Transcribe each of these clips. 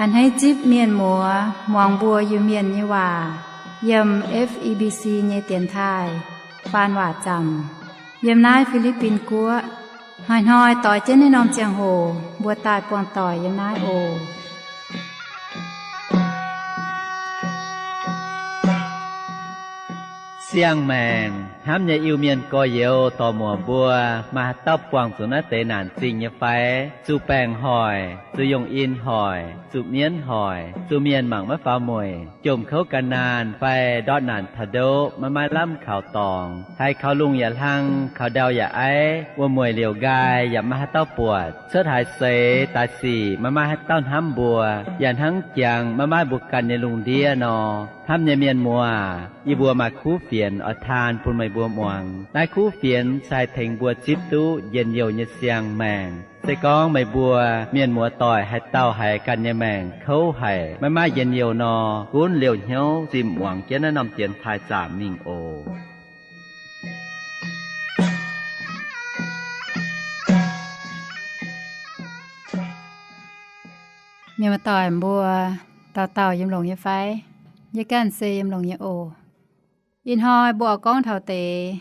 A'hneiv zipv mienh muoz muangx mbuo Iu-Mienh nyei waac yiem F E B C nyei dienx taaih faan waac zaamc yiem naaiv Fi^li^bin Guoqv. Hnoi-hnoi doix jienv naaiv norm ziangh hoc mbuo daaih buangh doic yiem naaiv oc. Siang-maengc hnamv nyei Iu-Mienh gorx-youz dorc-muoc mbuo, maaih haaix dauh buangh zuqc naaiv deix naanc zingh nyei fai? Zuqc baengc hoic, zuqc yungh in hoic, zuqc mienv hoic, zuqc mienh mangc maiv faaux mueic, jomc kouv gan naanh fai ndortv naanc taux ndoqv maiv maaih lamh kaux dorngx, haiz kaux lungh yaac hlang, kaux ndau yaac aiv, wuom-mueic liouc nqaai yaac maiv maaih haaix dauh buatc, cuotv haaix seix daaih sic maiv maaih haaix dauh hnamv mbuo, yaac hnangv jangx maiv maaih mbuo ganh nyei lungh ndiev nor. Hnamv nyei mienh muoz, yie mbuo maaih kuv fienx oix taan bun meih mbuo muangx. Naaiv kuv fienx se haih tengx mbuo zipv duqv njien-youh nyei siang-maengc. Se gorngv meih mbuo mienh muoz doic haaix dauh haiz ganh nyei maengc kouv haic, maiv maaih njien-youh nor, gunv liouh hnyouv zimh muangx jienv naaiv norm dienx taaih zaamc mingh oc. Mienh muoz doic mbuo, dauh dauh yiem longx nyei fai? Yie ganh se yiem longx nyei oc. Ih hnoi mbuo oix gorngv taux deix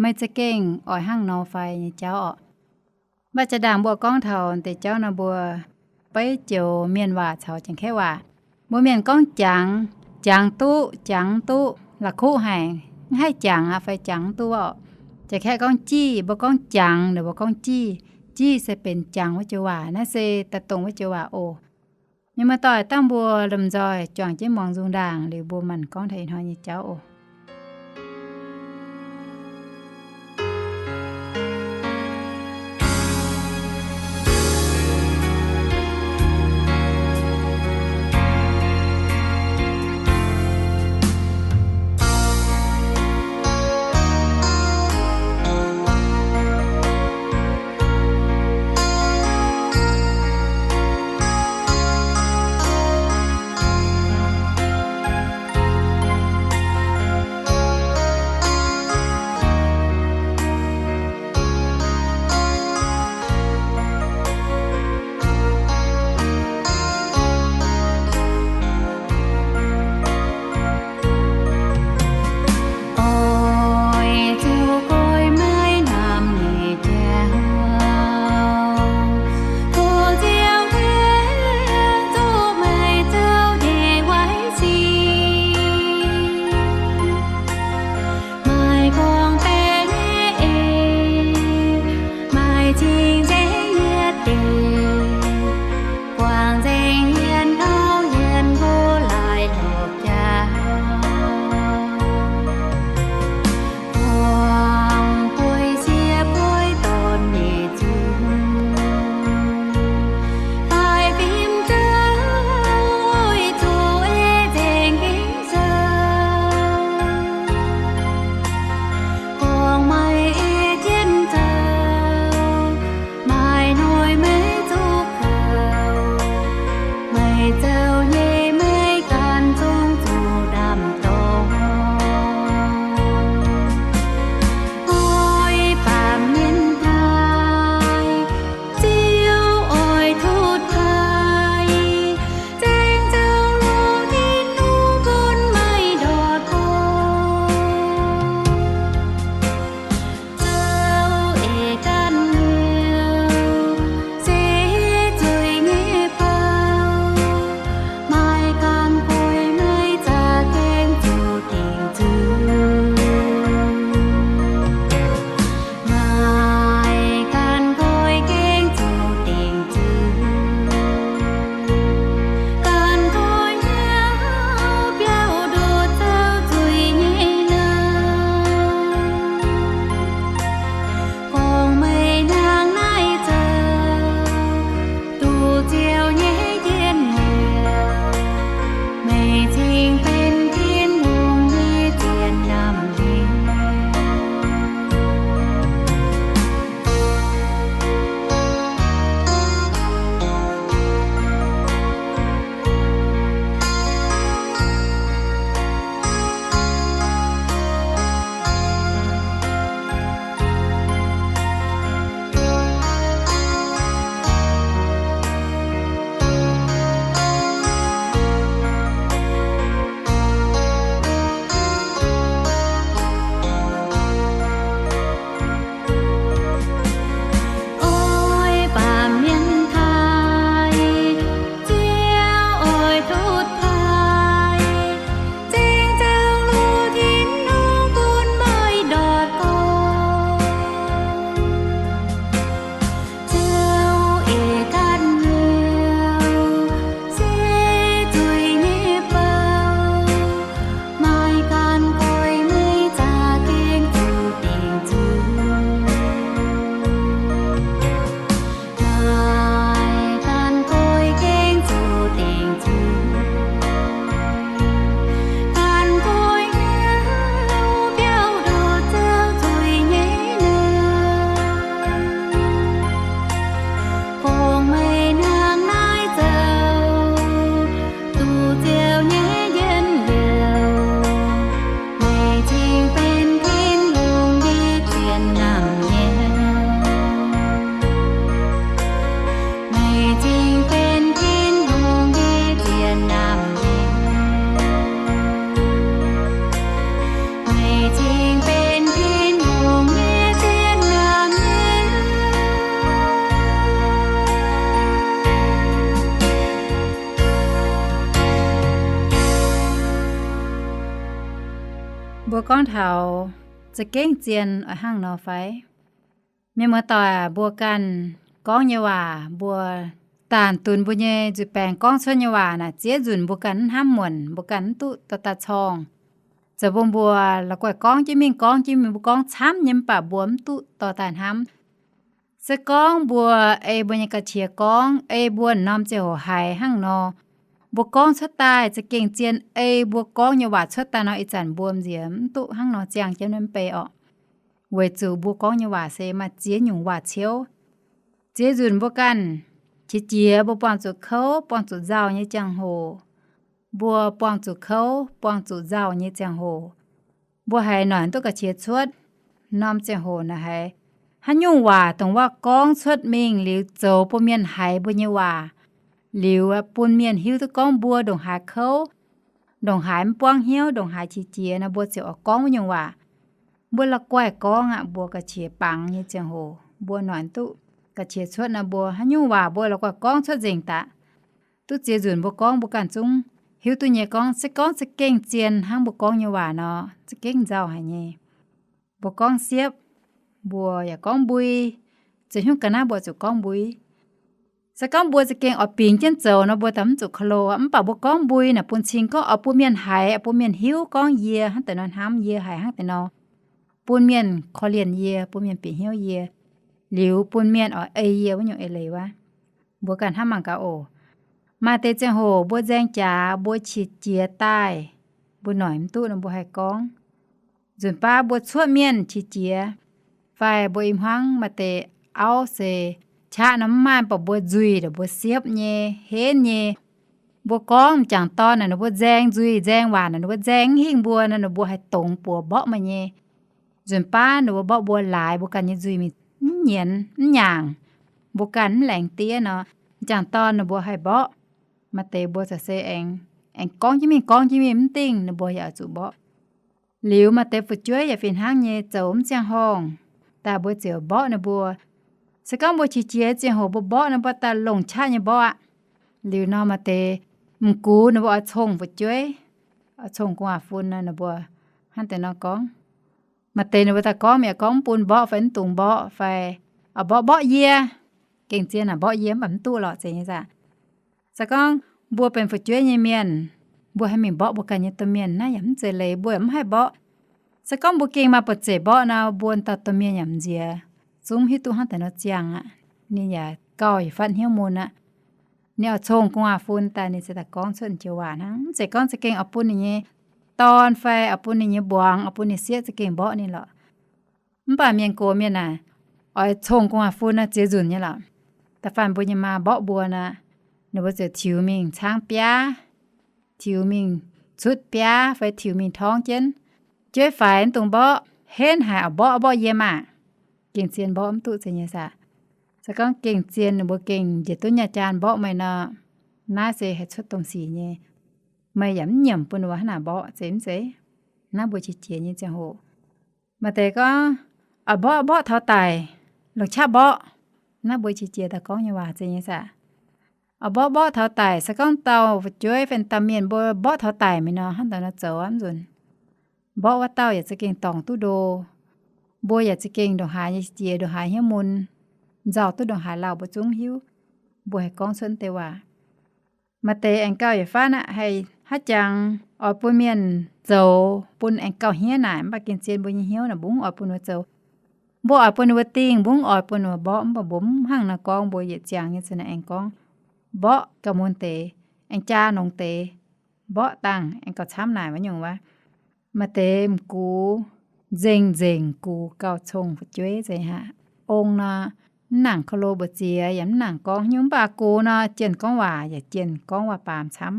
meih za'gengh oix hnangv nor fai nyei jauv orqc. Mv baac jaa-ndaangc mbuo gorngv taux deix jauv nor, mbuo beiv joux mienh waac caux Janx-Kaeqv waac. Mbuo mienh gorngv jangx, jangx duqv, jangx duqv, la'kuqv haic, mv haih jangx aqv fai jangx mv duqv orqc. Janx-Kaeqv gorngv jih, mbuo gorngv jangx, ninh mbuo gorngv jih. Jih se benx jangx wuov joux waac, naaiv se daaih dongh wuov joux waac oc. Mienh muoz doic, dangh mbuo lomh nzoih juangc jienv muangx nzung ndaangc liuz mbuo maanc gorngv taux ih hnoi nyei jauv oc. Mbuo gorngv taux za'gengh zien oix hnangv nor fai? Mienh muoz-doic, mbuo ganh gorngv nyei waac, mbuo daanh dunx mbuo nyei nzuih baengx gorngv cuotv nyei waac naaic, ziex nzunc mbuo ganh mv hnamv muonc, mbuo ganh mv duqv dorh daaih corng. Zoux bun mbuo la'guaih gorngv jienv mingh, gorngv jienv mingh, mbuo gorngv camv nyei, mv baac mbuo mv duqv dorh daaih hnamv. Se gorngv mbuo ei mbuo nyei ga'qiex gorngv, ei mbuo norm ziangh hoc haiz hnangv nor, mbuo gorngv cuotv daaih za'gengh zien, ei mbuo gorngv nyei waac cuotv daaih nor, ih zanc mbuo nziex mv duqv hnangv nor ziangh jienv mv bei orqc. Weic zuqc mbuo gorngv nyei waac se maaih ziex nyungc waac-ciouv. Ziex nzunc mbuo ganh qiex jiez, mbuo buangh zuqc kouv, buangh zuqc nzauh nyei ziangh hoc, mbuo buangh zuqc kouv, buangh zuqc nzauh nyei ziangh hoc, mbuo haiz noic duqv ga'qiex cuotv. Norm ziangh hoc naaic haiz haaix nyungc waac dongh waac gorngv cuotv mingh liuz zoux bun mienh haiz mbuo nyei waac, liuz bun mienh hiuv duqv gorngv mbuo ndongc haaix kouv, ndongc haaix mv buangv hnyouv, ndongc haaix qiex jiez nor, mbuo ziouc oix gorngv wuov nyungc waac. Mbuo la'guaih gorngv aqv, mbuo ga'qiex bangc nyei ziangh hoc, mbuo noic duqv ga'qiex cuotv nor, mbuo haaix nyungc waac mbuo la'guaih gorngv cuotv nzengc daaih. Duqv ziex nzunc mbuo gorngv mbuo ganh zungv hiuv duqv nyei gorngv, se gorngv za'gengh zien hnangv mbuo gorngv nyei waac nor, za'gengh nzauh haic nyei. Mbuo gorngv siepv, mbuo yaac gorngv mbui, zoux hnyouv ga'naaiv mbuo zuqc gorngv mbui. Se gorngv mbuo za'gengh oix bingx jienv zoux nor, mbuo daaih mv zuqc ka'lo aqv. Mv baac mbuo gorngv mbui naaic bun cing gorngv oix bun mienh haiz, oix bun mienh hiuv gorngv yie hnangv deix nor hnamv, yie haiz hnangv deix nor, bun mienh korv-lienh yie, bun mienh bieqc hnyouv yie, liuz bun mienh oix ei yie wuov nyungc eix leiz wuov. Mbuo ganh hnamv mangc gaax oc. Maaih deix ziangh hoc mbuo nzaeng jaax, mbuo qiex jiez daaih, mbuo noic mv duqv nor mbuo haih gorngv. Nzunc baav mbuo cuotv mienh qiex jiez, fai mbuo i hmuangv maaih deix auv se qaqv nor mv maaih, mv baac mbuo nzuih ndongc mbuo siepv nyei, henv nyei. Mbuo gorngv m'jangc dorn naaic, ninh mbuo nzaeng nzuih nzaeng waac naaic, ninh mbuo nzaeng mv hingh mbuo nor, ninh mbuo haih dongz buoz mborqv meih nyei. Nzunc baav ninh mbuo mborqv mbuo laaix mbuo ganh nyei nzuih mingh, mv nyienz mv nyaangc, mbuo ganh mv laengz diev nor, m'jangc dorn ninh mbuo haih mborqv. Maaih deix mbuo za'gengh se aengx, aengx gorngv jienv mingh gorngv jienv mingh mv dingh, ninh mbuo yaac oix zuqc mborqv. Liuz maaih deix fu'jueiv yaac fih hnangv nyei, zoux mv ziangh horngh daaih mbuo ziouc mborqv ninh mbuo. Se gorngv mbuo qiex jiez ziangh hoc mbuo mborqv nor, mbuo daaih longc qaqv nyei mborqv aqv. Liuz nor maaih deix m'gux ninh mbuo oix cong fu'jueiv, oix cong gu'nguaaz-fun nor, ninh mbuo hnangv deix nor gorngv. Maaih deix ninh mbuo daaih gorngv, yaac gorngv mv bun mborqv fai mv dungx mborqv fai, oix mborqv mborqv yie. Gengh zien naaic mborqv yie mv baac mv duqv lorqc, zeiz nyei saah? Se gorngv mbuo benx fu'jueiv nyei mienh, mbuo haih mingh mborqv mbuo ganh nyei domh mienh naaiv yaac mv zeiz leiz, mbuo yaac mv haih mborqv. Se gorngv mbuo gengh maaih buoz-zeic mborqv nor, mbuo dauh domh mienh yaac m'nziex, zungv hiuv duqv hnangv deix nor ziangh aqv. Ninh yaac gauh yietc fatv hnyouv mun aqv. Ninh oix cong gu'nguaaz-fun daaih, ninh ziouc daaih gorngv cuotv joux waac hnangv. Mv zeiz gorngv za'gengh oix bun ninh nyei dorn fai oix bun ninh nyei mbuangz, oix bun ninh sieqv za'gengh mborqv ninh lorqc. Mv baac mienh gox mienh naaic, oix cong gu'nguaaz-fun naaiv ziex nzunc nyei lorqc. Da'faanh mbuo nyei maa mborqv mbuo nor, ninh mbuo ziouc tiux mingh caangv biaav, tiux mingh cutv biaav fai tiux mingh torngv jienv. Jueiv faix mv dungx mborqv, henv haic oix mborqv, mborqv yie maah! Gengh zien mborqv mv duqv, zeiz nyei saah? Se gorngv gengh zien ninh mbuo gengh njiec duqv nyaah jaan mborqv meih nor, naaiv se haih cuotv domh sic nyei. Meih yaac mv nyiemc bun ninh mbuo hnangv naaic mborqv, zeiz mv zeiz? Naaiv mbuo qiex jiez nyei ziangh hoc. Maaih deix gorngv, oix mborqv, mborqv taux daic, longc qaqv mborqv. Naaiv mbuo qiex jiez daaih gorngv nyei waac, zeiz nyei saah? Oix mborqv, mborqv taux daic, se gorngv dauh fu'jueiv fai dauh mienh mbuo mborqv taux daic mi'aqv nor, hnangv daaih nor zoux aqv, mv nzunc. Mborqv wuov dauh yaac za'gengh dorngc duqv ndo. Mbuo yaac za'gengh ndongc haaix nyei qiex jiez, ndongc haaix hnyouv mun, nzauh duqv ndongc haaix lauh mbuo zungv hiuv. Mbuo haih gorngv cuotv deix waac. Maaih deix aengx gauh yietc fatv aqv, haih haaix jangx oix bun mienh zoux bun aengx gauh hniev naaic, mv baac gengh zien mbuo nyei hnyouv naaic mbuo mv oix bun ninh mbuo zoux. Mbuo oix bun ninh mbuo dingh, mbuo mv oix bun ninh mbuo mborqv, mv baac mbuo mv hnangv naaiv gorngv, mbuo yietc ziangx nyei ziouc naaiv aengx gorngv, mborqv gauh mun deix, aengx jaa nongx deix, mborqv dangh aengx gauh camv naaic wuov nyungc wuov. Maaih deix m'gux nzengc nzengc gux gauh cong fu'jueiv zeiz aqv. Ong nor, mv nangc ka'lo mbu'ziex yaac mv nangc gorngv haaix nyungc, mv baac gux nor, jienh gorngv waac yaac jienh gorngv waac-baamz camv.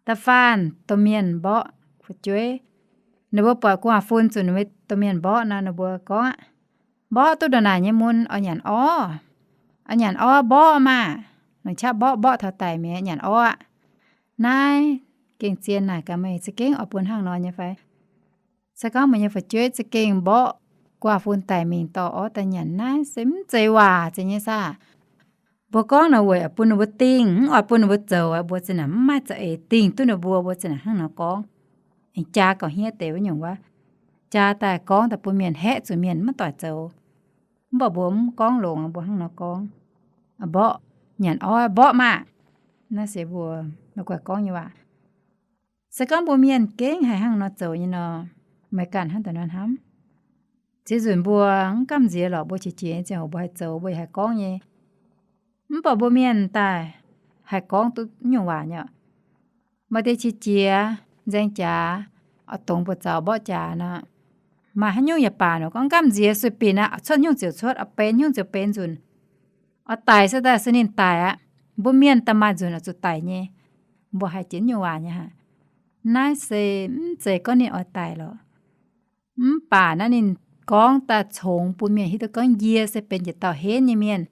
Da'faanh domh mienh mborqv fu'jueiv, ninh mbuo buatc gu'nguaaz-fun zuqc ninh mbuo domh mienh mborqv nor, ninh mbuo gorngv aqv, mborqv duqv ndongc naaic nyei mun oix nyanc orv. Oix nyanc orv mborqv maah! Longc qaqv mborqv, mborqv taux daic mi'aqv, nyanc orv aqv. Naaiv gengh zien naaic gaax meih, za'gengh oix bun hnangv nor nyei fai? Se gorngv meih nyei fu'jueiv za'gengh mborqv gu'nguaaz-fun daic mingh dorh orv daaih nyanc, naaiv se mv zeiz waac, zeiz nyei saah? Mbuo gorngv naaic weic oix bun ninh mbuo dingh, mv oix bun ninh mbuo zoux aqv. Mbuo za'naaic mv maaih za'eix dingh duqv ninh mbuo, mbuo za'naaic hnangv nor gorngv, aengx jaa gauh hniev deix wuov nyungc wuov. jaa daaih gorngv daaih bun mienh haeqv zuqc mienh maiv doic zoux. Mv baac mbuo mv gorngv longx, mbuo hnangv nor gorngv, mborqv, nyanc orv mborqv maah! Naaiv se mbuo la'guaih gorngv nyei waac. Se gorngv mbuo mienh gengh haih hnangv nor zoux nyei nor, meih ganh hnangv daaih nor hnamv. Ziex nzunc mbuo mv gamh nziex lorqc, mbuo qiex jiez nyei ziangh hoc mbuo haih zoux, mbuo yaac haih gorngv nyei. Mv baac mbuo mienh daaih haih gorngv duqv nyungc waac nyei. Maaih deix qiex jiez, nzaeng jaax, oix dongz buoz-zaux mborqv jaax nor, maaih haaix nyungc yaac baac nor gorngv mv gamh nziex, sueih binc aqv, cuotv nyungc ziouc cuotv, oix benx nyungc ziouc benx nzunc. Oix daic se daaih se ninh daic aqv. Mbuo mienh daaih maaih nzunc oix zuqc daic nyei. Mbuo haiz jienv nyungc waac nyei aqv. Naaiv se mv zeiz gorngv ninh oix daic lorqc. Mv baac naaiv ninh gorngv daaih congx bun mienh hiuv duqv gorngv yie se benx yietc dauh henv nyei mienh.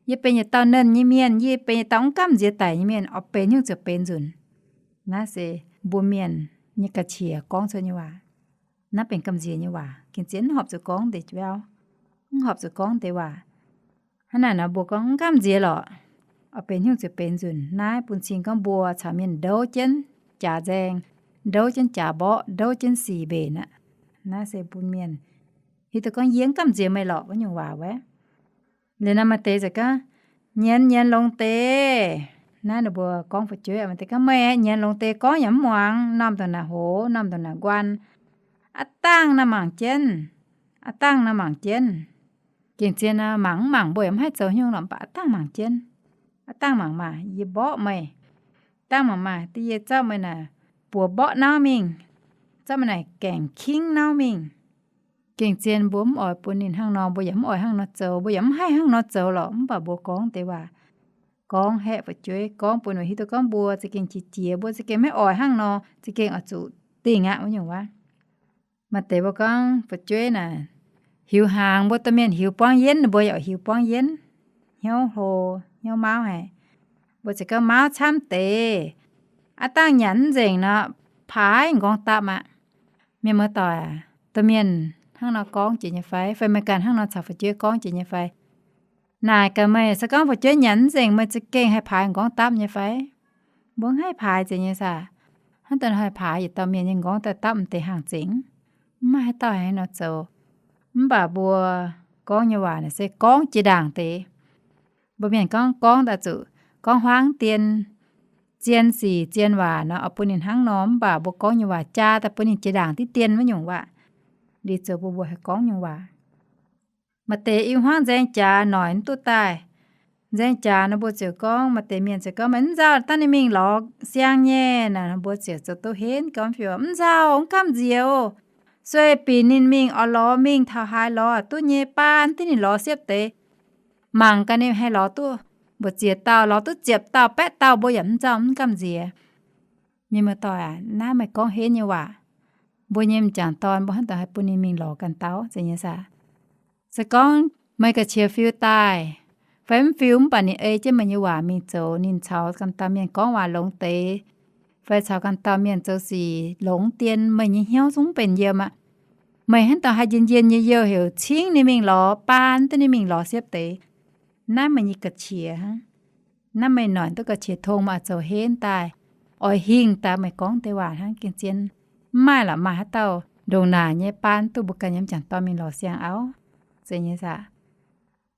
Yie benx yietc dauh nernh nyei mienh, yie benx yietc dauh mv gamh nziex daic nyei mienh, oix benx nyungc ziouc benx nzunc. Naaiv se mbuo mienh nyei ga'qiex gorngv cuotv nyei waac. Naaiv benx gamh nziex nyei waac, gengh zien mv horpc zuqc gorngv deix jauv, mv horpc zuqc gorngv deix waac. Hnangv naaic nor mbuo gorngv mv gamh nziex lorqc, oix benx nyungc ziouc benx nzunc. Naaiv bun cing gorngv mbuo caux mienh ndouv jienv jaax nzaeng, ndouv jienv jaax mborqv, ndouv jienv sic mbenc aqv. Naaiv se bun mienh hiuv duqv gorngv yie mv gamh nziex meih lorqc wuov nyungc waac wuov. Liuz nor maaih deix ziouc gorngv, nyienz nyienz longx deix. Naaiv ninh mbuo gorngv fu'jueiv maaih deix gorngv, meih nyienz longx deix, gorngv yaac mv muangx, norm ndongc naaic hoz, norm ndongc naaic nquan, aav dangh nor mangc jienv, aav dangh nor mangc jienv. Gengh zien nor mangc mv mangc mbuo yaac mv haih zoux nyungc lorqc, mv baac aav dangh mangc jienv. Aav dangh mangc maah, yie mborqv meih. Dangh mangc maah, da'yietv zorqv meih naaic buoz mborqv nauv mingh, zorqv meih naaic gaengc kingv nauv mingh. Gengh zien mbuo mv oix bun ninh hnangv nor, mbuo yaac mv oix hnangv nor zoux, mbuo yaac mv haih hnangv nor zoux lorqc. Mv baac mbuo gorngv deix waac, gorngv haeqv fu'jueiv, gorngv bun ninh hiuv duqv gorngv mbuo za'gengh qiex jiez, mbuo za'gengh maiv oix hnangv nor, za'gengh oix zuqc dingh aqv wuov nyungc waac. Maaih deix mbuo gorngv fu'jueiv naaic, hiuc hnaangx mbuo domh mienh hiuc buangv yienv, ninh mbuo yaac hiuc buangv yienv, hnyouv hlo, hnyouv mauv haic. Mbuo ziouc gorngv mauv camv deix, aav dangh nyanc mv nzengc nor, paaix m'nqorngv dapv aqv. Mienh muoz-doic aac, domh mienh hnangv nor gorngv jiex nyei fai? Fai meih ganh hnangv nor caux fu'jueiv gorngv jiex nyei fai? Naaic gaax meih, se gorngv fu'jueiv nyanc mv nzengc, meih za'gengh haih paaix m'nqorngv dapv nyei fai? Mbuo mv haih paaix zeiz nyei saah? Hnangv daaih haih paaix yietc dauh mienh nyei m'nqorngv daaih dapv m'deix hangh zengc? Mv maaih haaix dauh haih nor zoux. Mv baac mbuo gorngv nyei waac naaic se gorngv jiex ndaangc deix. Mbuo mienh gorngv, gorngv daaih zuqc gorngv hmuangv dien, zien sic zien waac nor, oix bun ninh hnangv nor. Mv baac mbuo gorngv nyei waac jaa daaih bun ninh jiex ndaangc diqv dien wuov nyungc waac. Liuz zoux mbuo, mbuo haih gorngv nyungc waac. Maaih deix i hmuangv nzaeng jaax noic mv duqv daaih. Nzaeng jaax nor mbuo ziouc gorngv, maaih deix mienh ziouc gorngv, meih mv nzauh dangh ninh mingh lorz siang nyei naaic, mbuo ziouc zoux duqv henv gorngv, mv nzauh, mv gamh nziex oc. Sueih binc ninh mingh oix lorz mingh taux haaix lorz duqv nyei, baan deix ninh lorz siepv deix. Mangc gaax ninh haih lorz duqv mbu'ziex dauh, lorz duqv ziepc dauh, baeqv dauh, mbuo yaac mv nzauh mv gamh nziex. Mienh muoz-doic aac, naaiv meih gorngv henv nyei waac. Mbuo nyei m'jangc dorn mbuo hnangv daaih haih bun ninh mingh lorz ganh dauh zeiz nyei saah? Se gorngv meih ga'qiex fiu daaih fai mv fiu, mv baac ninh ei jienv meih nyei waac mingh zoux, ninh caux ganh dauh mienh gorngv waac longx deix, fai caux ganh dauh mienh zoux sic longx dien, meih nyei hnyouv zungv mv benx yiem aqv. Meih hnangv daaih haih njien-njien nyei youh heuc cingv ninh mingh lorz, baan deix ninh mingh lorz siepv deix. Naaiv meih nyei ga'qiex hnangv. Naaiv meih noic duqv ga'qiex tong, meih zoux henv daaih, oix hingh daaih meih gorngv deix waac hnangv. Gengh zien mv maaih lorqc, maaih haaix dauh ndongc naaic nyei baan duqv mbuo ganh nyei m'jangc dorn mingh lorz siang auv, zeiz nyei saah?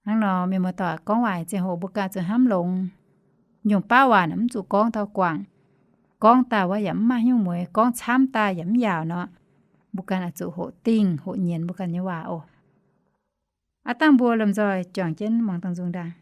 Hnangv nor mienh muoz-doic, gorngv waac ziangh hoc mbuo ganh zuqc hnamv longx. Nyungc baav waac mv zuqc gorngv taux guangc. Gorngv daaih wuov yaac mv maaih nyungc mueix, gorngv camv daaih yaac mv yaauc nor, mbuo ganh oix zuqc hoqc dingh hoqc nyienz mbuo ganh nyei waac oc. Aav dangh mbuo lomh nzoih juangc jienv muangx dangh nzung ndaangc.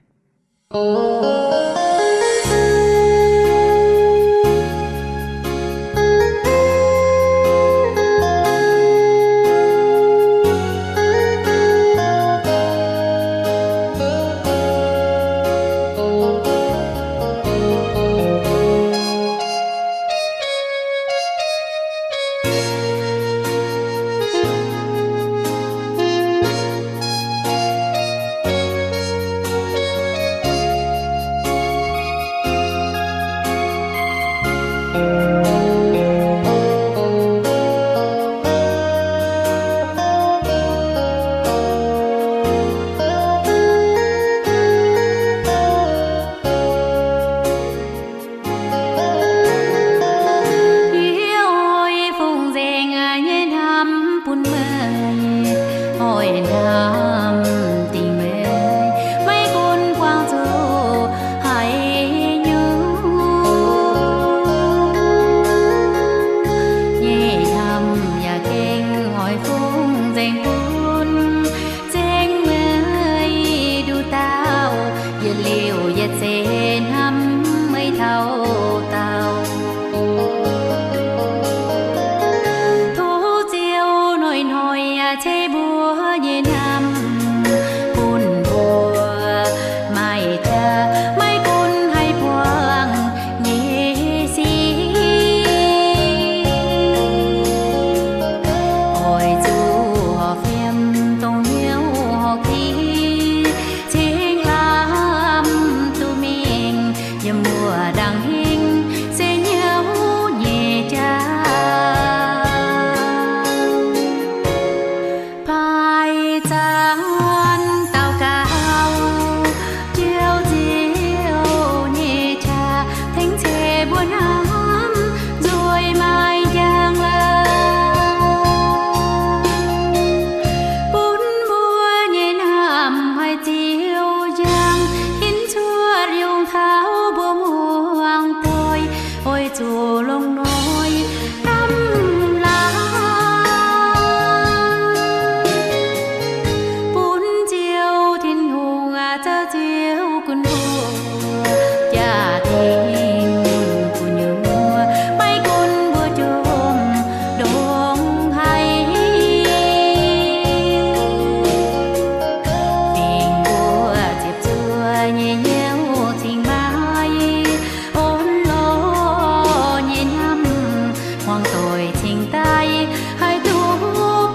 doic cingx daaih haih duqv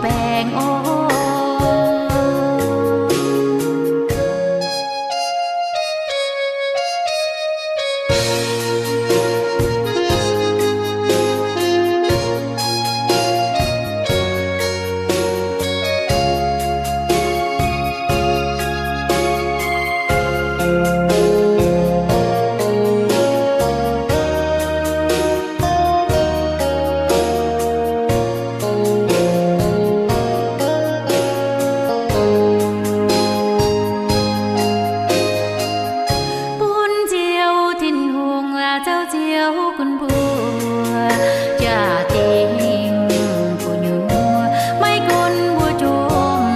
baengh orn. Bun Ziouv Tin-Hungh, Ziouv Ziouv gunv mbuo jaa-dingh gu'nyuoz, maiv gunv mbuo jomc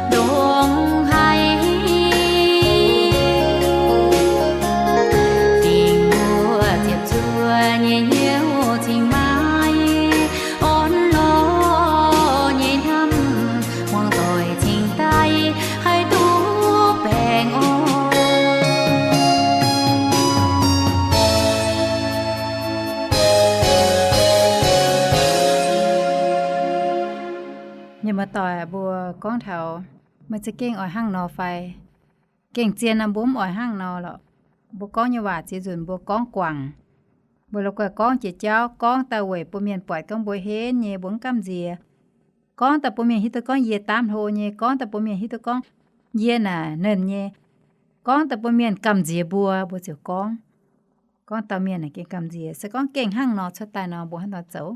ndongc haaix, dingc mbuo ziepc zuoqv nyei hnyouv cingx maaih orn lorz nyei hnamv, muangx doic cingx daaih haih duqv baengh orn. Mienh muoz-doic, mbuo gorngv taux meih za'gengh oix hnangv nor fai? Gengh zien nor mbuo mv oix hnangv nor lorqc. Mbuo gorngv nyei waac ziex nzunc mbuo gorngv guangc. Mbuo la'guaih gorngv jiex jauv, gorngv daaih weic bun mienh buatc gorngv mbuo henv nyei, mbuo mv gamh nziex. Gorngv daaih bun mienh hiuv duqv gorngv yie daamv hlo nyei, gorngv daaih bun mienh hiuv duqv gorngv yie naaic nernh nyei. Gorngv daaih bun mienh gamh nziex mbuo, mbuo ziouc gorngv. Gorngv dauh mienh naaic gengh gamh nziex, se gorngv gengh hnangv nor cuotv daaih nor, mbuo hnangv nor zoux.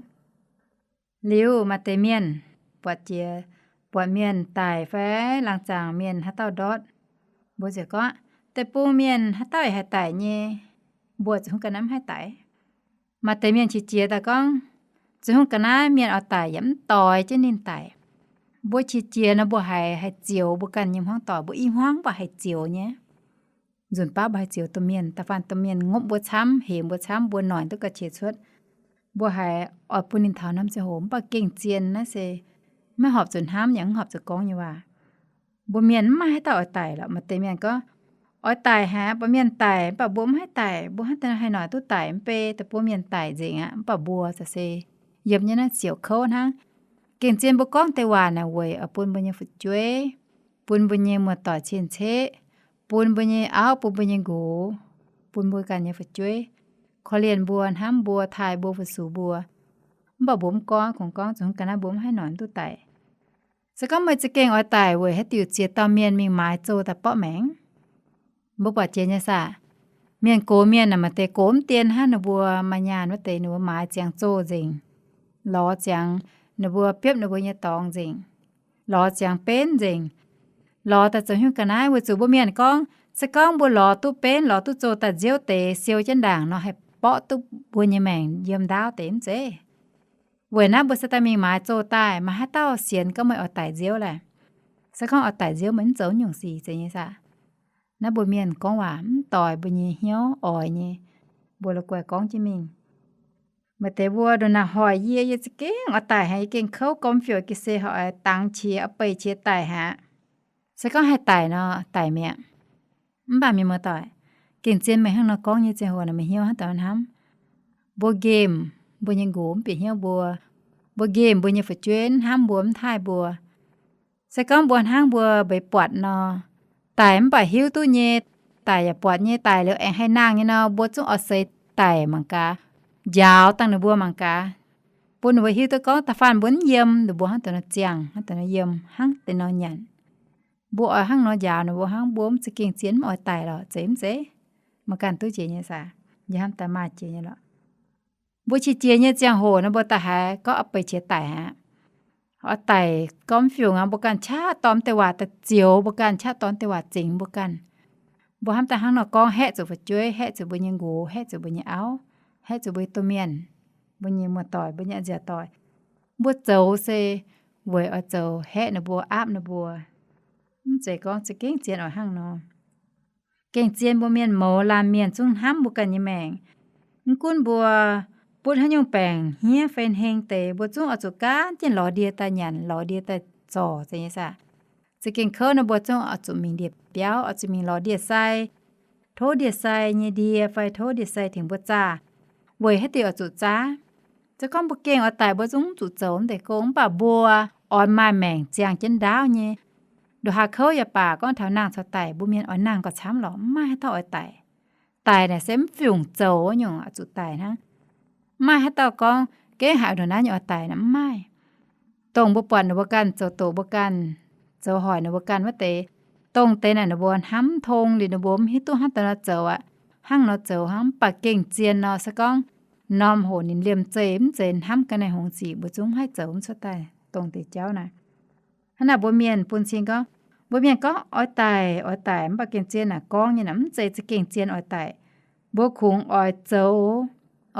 Liuz maaih deix mienh buatc jiex, buatc mienh daic fai laangz zaangc mienh haaix dauh ndortv, mbuo ziouc gorngv, deic-bung mienh haaix dauh yaac haih daic nyei, mbuo ziouc hungh ga'naaiv mv haih daic. Maaih deix mienh qiex jiez daaih gorngv, ziouc hungh ga'naaiv mienh oix daic yaac mv doix jienv ninh daic. Mbuo qiex jiez nor mbuo haiz haih zioux mbuo ganh nyei hmuangv doic, mbuo i hmuangv mv baac haih zioux nyei. Nzunc baav mbuo haih zioux domh mienh, da'faanh domh mienh ngopv mbuo camv, hemx mbuo camv, mbuo noic duqv ga'qiex cuotv. Mbuo haiz oix bun ninh taux norm ziangh hoc, mv baac gengh zien naaiv se maiv horpc zuqc hnamv yaac mv horpc zuqc gorngv nyei waac. Mbuo mienh mv maaih haaix dauh oix daic lorqc. Maaih deix mienh gorngv, oix daic haic, buatc mienh daic mv baac mbuo mv haih daic, mbuo hnangv haaix nor haih noic duqv daic, mv bei deic-bung mienh daic nzengc aqv, mv baac mbuo za'gengh yiem nyei naaiv ziouc kouv hnangv. Gengh zien mbuo gorngv deix waac naaic weic oix bun mbuo nyei fu'jueiv, bun mbuo nyei muoz-doic cien-ceqv, bun mbuo nyei auv, bun mbuo nyei nqox, bun mbuo ganh nyei fu'jueiv korv-lienh mbuo, hnamv mbuo, taaih mbuo, fu-sux mbuo. Mv baac mbuo mv gorngv, kungx gorngv zuqc hungh ga'naaiv mbuo mv haih noic duqv daic. Se gorngv meih za'gengh oix daic weic haaix diuc ziex dauh mienh mingh maaiz zoh daaih borqv maengc? Mbuo buatc jiex nyei saah? Mienh gox mienh naaic maaih deix gox mv dien hnangv, ninh mbuo maaih nyaanh wuov deix ninh mbuo maaiz ziangx zoh nzengc, lorz ziangx ninh mbuo biopv ninh mbuo nyei dorngx nzengc, lorz ziangx benv nzengc, lorz daaih zoux hnyouv ga'naaiv. Weic zuqc mbuo mienh gorngv, se gorngv mbuo lorz duqv benv, lorz duqv zoh daaih nziouv deix siou jienv ndaangc nor haih borqv duqv mbuo nyei maengc yiem ndaauv deix mv zeiz? Weic naaiv mbuo se daaih mingh maaiz zoh daaih, maaih haaix dauh sienx gorngv meih oix daic nziouv laeh? Se gorngv oix daic nziouv, meih mv zoux nyungc sic, zeiz nyei saah? Naaiv mbuo mienh gorngv waac mv doix mbuo nyei hnyouv oix nyei, mbuo la'guaih gorngv jienv mingh. Maaih deix mbuo ndongc naaic hoic yie, yie za'gengh oix daic haic, yie gengh kouv gormx fiouc ga'sie, oix dangx qiex, oix beic qiex daic haic. Se gorngv haih daic nor, daic mi'aqv. Mv baac mienh muoz-doic, gengh zien meih hnangv nor gorngv nyei ziangh hoc naaic, meih hnyouv hnangv deix hnamv? Mbuo nqemh mbuo nyei nqox mv bieqc hnyouv mbuo, mbuo nqemh mbuo nyei fu'jueiv mv hnamv mbuo, mv taaih mbuo. Se gorngv mbuo hnangv mbuo mbeix buatc nor, daic mv baac hiuv duqv nyei, daic yaac buatc nyei, daic liuz aengx haih nangh nyei nor, mbuo zungv oix seix daic mangc gaax, njaaux dangh ninh mbuo mangc gaax, bun ninh mbuo hiuv duqv gorngv da'faanh mbuo mv yiem, ninh mbuo hnangv deix nor ziangh, hnangv deix nor yiem, hnangv deix nor nyanc. Mbuo oix hnangv nor njaaux ninh mbuo hnangv, mbuo mv za'gengh zien mv oix daic lorqc, zeiz mv zeiz? Meih ganh duqv jiex nyei saah? Yie hnamv daaih maaih jiex nyei lorqc. Mbuo qiex jiez nyei ziangh hoc nor, mbuo da'haiz gorngv oix beic qiex daic aqv. Oix daic gormx fiungc aqv, mbuo ganh qaqv dorh mv deix waac daaih zioux mbuo ganh, qaqv dorh mv deix waac zingx mbuo ganh. Mbuo hnamv daaih hnangv nor gorngv, haeqv zuqc fu'jueiv, haeqv zuqc mbuo nyei nqox, haeqv zuqc mbuo nyei auv, haeqv zuqc mbuo nyei domh mienh, mbuo nyei muoz-doic, mbuo nyei nziaauc doic. Mbuo zoux se weic oix zoux haeqv ninh mbuo, aapv ninh mbuo. Mv zeiz gorngv za'gengh zien oix hnangv nor. Gengh zien mbuo mienh mouz laanh mienh zungv hnamv mbuo ganh nyei maengc. Mv gunv mbuo butv haaix nyungc baengc hniev fei heng deix, mbuo zungv oix zuqc gaanv jienv lorz ndie daaih nyanc, lorz ndie daaih zorc, zeiz nyei saah? Za'gengh kouv nor, mbuo zungv oix zuqc mingh ndie-biauv, oix zuqc mingh lorz ndie-sai, tov ndie-sai nyei ndie fai tov ndie-sai tengx mbuo zaah. Weic haaix diuc oix zuqc zaah? Se gorngv mbuo gengh oix daic, mbuo zungv zuqc zoux mv deix gong. Mv baac mbuo oix maaih maengc ziangh jienv ndaauv nyei. Nduqc haaix kouv yaac baac, gorngv taux nangh caux daic, mbuo mienh oix nangh gauh camv lorqc, mv maaih haaix dauh oix daic. Daic naaic se mv fungc zoux nyungc zuqc daic hnangv. Mv maaih haaix dauh gorngv, gengh haiz ndongc naaiv nyei oix daic naaic, mv maaih. Dongh mbuo buatc ninh mbuo ganh zoux doqc mbuo ganh, zoux hoic ninh mbuo ganh wuov deix, dongh deix naaic ninh mbuo hnamv tong liuz ninh mbuo mv hiuv duqv hnangv daaih nor zoux aqv. Hnangv nor zoux hnangv, mv baac gengh zien nor, se gorngv norm hoc ninh liemh zeih mv zeiz hnamv ga'naaiv hngongx sic, mbuo zungv haih zoux mv cuotv daaih dongh deix jauv naaic. Hnangv naaic mbuo mienh bun cing gorngv, mbuo mienh gorngv oix daic, oix daic, mv baac gengh zien naaic gorngv nyei naaic mv zeiz za'gengh zien oix daic. Mbuo kungx oix zoux,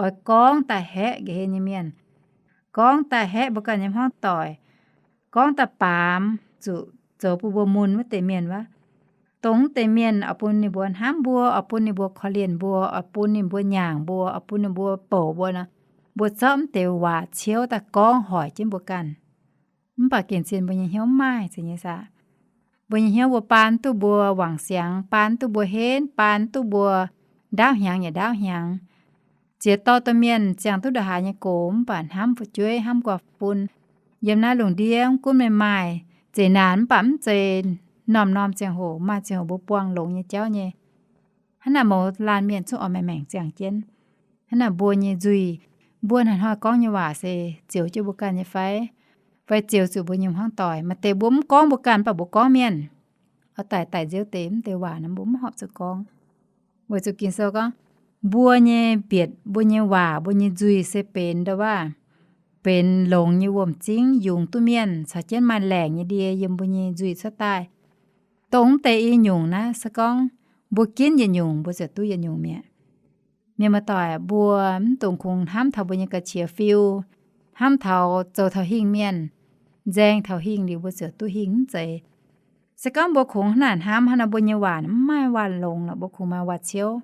oix gorngv daaih haeqv nqa'haav nyei mienh, gorngv daaih haeqv mbuo ganh nyei hmuangv doic, gorngv daaih baamz zuqc zoux bun mbuo mun wuov deix mienh wuov. Dongh wuov deix mienh oix bun ninh mbuo hnamv mbuo, oix bun ninh mbuo korv-lienh mbuo, oix bun ninh mbuo nyaangc mbuo, oix bun ninh mbuo bouc mbuo nor, mbuo zorqv mv deix waac ciouv daaih gorngv hoic jienv mbuo ganh. Mv baac gengh zien mbuo nyei hnyouv mv maaih, zeiz nyei saah? Mbuo nyei hnyouv mbuo baan duqv mbuo wangc siangx, baan duqv mbuo henv, baan duqv mbuo ndaauv hnyangx yaac ndaauv hnyangx. Ziex dorh domh mienh ziangh duqv nduqc haaix nyei gox, mv baac hnamv fu'jueiv, hnamv guaax fun. Yiem naaiv lungh ndiev mv gunv meih maaih zeqc naanc, mv baac mv zeiz norm-norm ziangh hoc, maaih ziangh hoc mbuo buangh longx nyei jauv nyei. Hnangv naaic mouz laanh mienh zungv oix maaih maengc ziangh jienv. Hnangv naaic mbuo nyei nzuih, mbuo hnoi-hnoi gorngv nyei waac se zioux jienv mbuo ganh nyei fai? Fai zioux zuqc mbuo nyei hmuangv doic? Maaih deix mbuo mv gorngv mbuo ganh, mv baac mbuo gorngv mienh. Oix daic daic nziouv deix mv deix waac nor mbuo mv horpc zuqc gorngv, weic zuqc Ging-Sou gorngv, mbuo nyei mbietc, mbuo nyei waac, mbuo nyei nzuih se benx ndau-waav, benx longx nyei wuom-zingv, yungz duqv mienh, caux jienv maaih laengc nyei ndie yiem mbuo nyei nzuih cuotv daaih. Dongh mv deix i nyungc naaiv se gorngv mbuo ginv yietc nyungc, mbuo ziouc duqv yietc nyungc mi'aqv. Mienh muoz-doic, mbuo mv dungx kungx hnamv taux mbuo nyei ga'qiex fiu, hnamv taux zoux taux hingh mienh, nzaeng taux hingh liuz mbuo ziouc duqv hingh, mv zeiz. Se gorngv mbuo kungx hnangv naaic hnamv, hnangv nor mbuo nyei waac mv maaih waac longx lorqc, mbuo kungx maaih waac ciouv.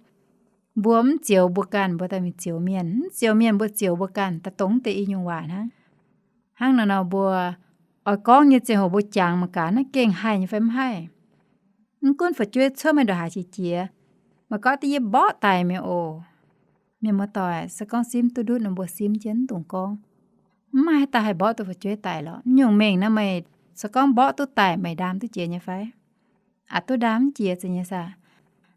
Mbuo mv zioux mbuo ganh, mbuo daaih mingh zioux mienh, mv zioux mienh mbuo zioux mbuo ganh, daaih dongh mv deix i nyungc waac hnangv. Hnangv naaiv nor mbuo oix gorngv nyei ziangh hoc mbuo jangx mangc gaax naaiv gengh haih nyei fai mv haih. Mv gunv fu'jueiv cuotv meih ndongc haaix qiex jiez, meih gorngv da'yie mborqv daic mi'aqv oc. Mienh muoz-doic, se gorngv simv duqv ndutv nor mbuo simv jienv, mv dungx gorngv. Mv maaih haaix dauh haih mborqv duqv fu'jueiv daic lorqc. Nyungc mengh naaiv meih se gorngv mborqv duqv daic, meih ndaam duqv jiex nyei fai? Aqc duqv ndaam mv jiex, zeiz nyei saah?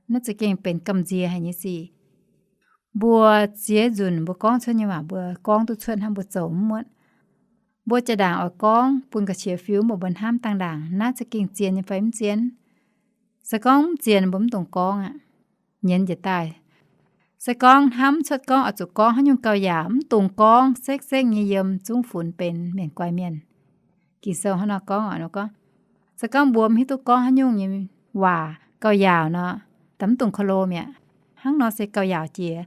Naaiv za'gengh benx gamh nziex haic nyei sic. Mbuo ziex nzunc mbuo gorngv cuotv nyei waac mbuo gorngv duqv cuotv hnangv, mbuo zoux mv muotv. Mbuo jaa-ndaangc oix gorngv bun ga'qiex fiu, mv baac mbuo hnamv dangh ndaangc naaiv za'gengh zien nyei fai mv zien. Se gorngv mv zien mbuo mv dungx gorngv aqv. Nyienz njiec daaih, se gorngv hnamv cuotv gorngv oix zuqc gorngv haaix nyungc gauh yaauc, mv dungx gorngv sekv-sekv nyei yiem zungv funx benx mienh guai mienh. Ging-Sou hnangv nor gorngv oc, gorngv, se gorngv mbuo mv hiuv duqv gorngv haaix nyungc nyei waac gauh yaauc nor, daaih mv dungx korv-loh mi'aqv. Hnangv nor se gauh yaauc jiex.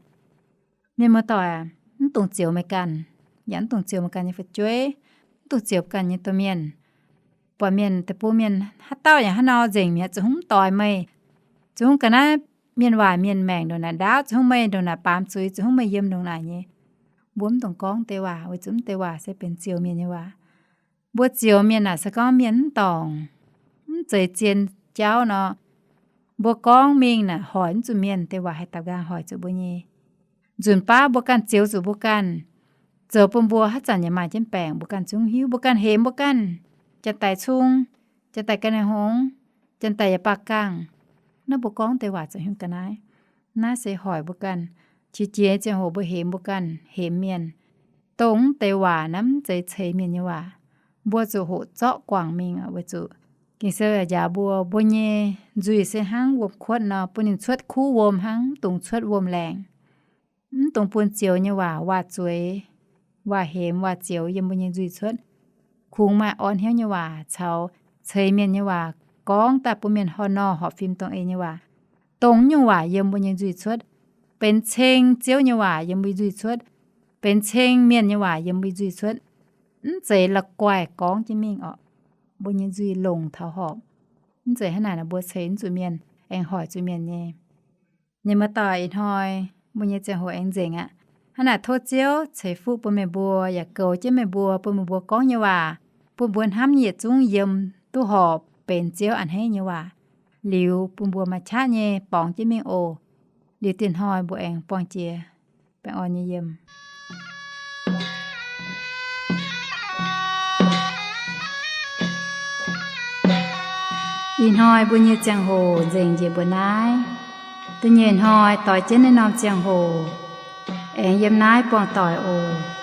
Mienh muoz-doic, mv dungx zioux meih ganh, yaac mv dungx zioux meih ganh nyei fu'jueiv, mv dungx zioux ganh nyei domh mienh. Buatc mienh deic-bung mienh haaix dauh yaac hnangv nor nzengc mi'aqv, zuqc hungh mv doix meih, zuqc hungh ga'naaiv mienh waaic mienh maengc ndongc naaic ndaauv, zuqc hungh meih ndongc naaic baamz zuiz, zuqc hungh meih yiem ndongc naaic nyei. Mbuo mv dungx gorngv deix waac, weic zuqc mv deix waac se benx zioux mienh nyei waac. Mbuo zioux mienh naaic se gorngv mienh mv dorngc, mv zeiz zien jauv nor, mbuo gorngv mingh naaic hoic mv zuqc mienh, deix waac haih dapc nqaang hoic zuqc mbuo nyei. Nzunc baav mbuo ganh zioux zuqc mbuo ganh, zoux bun mbuo haaix zanc yaac maaih jienv baengc mbuo ganh zungv hiuv, mbuo ganh hemx mbuo ganh, janx-daic cung, janx-daic ga'naaiv hngongx, janx-daic yaac baah gangh. Naaiv mbuo gorngv deix waac zoux haaix nyungc ga'naaiv? Naaiv se hoic mbuo ganh. Qiex jiez ziangh hoc mbuo hemx mbuo ganh, hemx mienh, dongh mv deix waac naaiv mv zeiz ceix mienh nyei waac. Mbuo zuqc hoqc zorqv guangc mingh weic zuqc Ging-Sou yaac njaaux mbuo, mbuo nyei nzuih se hnangv wuom-kuotv nor, bun ninh cuotv kuv wuom hnangv, mv dungx cuotv wuom-laengc. Mv dungx bun zioux nyei waac, waac-zueiz, waac-hemx, waac-zioux yiem mbuo nyei nzuih cuotv. Kungx maaih orn hnyouv nyei waac caux ceix mienh nyei waac gorngv daaih bun mienh horh nor horpc fim dongh ei nyei waac. Dongh nyungc waac yiem mbuo nyei nzuih cuotv, benx ceng Ziouv nyei waac yiem mbuo nzuih cuotv, benx ceng mienh nyei waac yiem mbuo nzuih cuotv. Mv zeiz la'guaih gorngv jienv mingh orqc. Mbuo nyei nzuih longc taux horpc. Mv zeiz hnangv naaic nor mbuo ceix mv zuqc mienh, aengx hoic zuqc mienh nyei. Mienh muoz-doic, ih hnoi mbuo nyei ziangh hoc aengx nzengc aqv. Hnangv naaic tov Ziouv ceix fuqv bun meih mbuo yaac goux jienv meih mbuo, bun meih mbuo gorngv nyei waac, bun mbuo hnamv nyei yietc zungv yiem duqv horpc benx Ziouv a'hneiv nyei waac, liuz bun mbuo maaih qaqv nyei borngz jienv mingh oc. Liuz dieh hnoi mbuo aengx buangh jiex baengh orn nyei yiem. Ih hnoi mbuo nyei ziangh hoc nzengc njiec mbuo naaiv. Da'nyeic hnoi doix jienv naaiv norm ziangh hoc, aengx yiem naaiv buangh doic oc.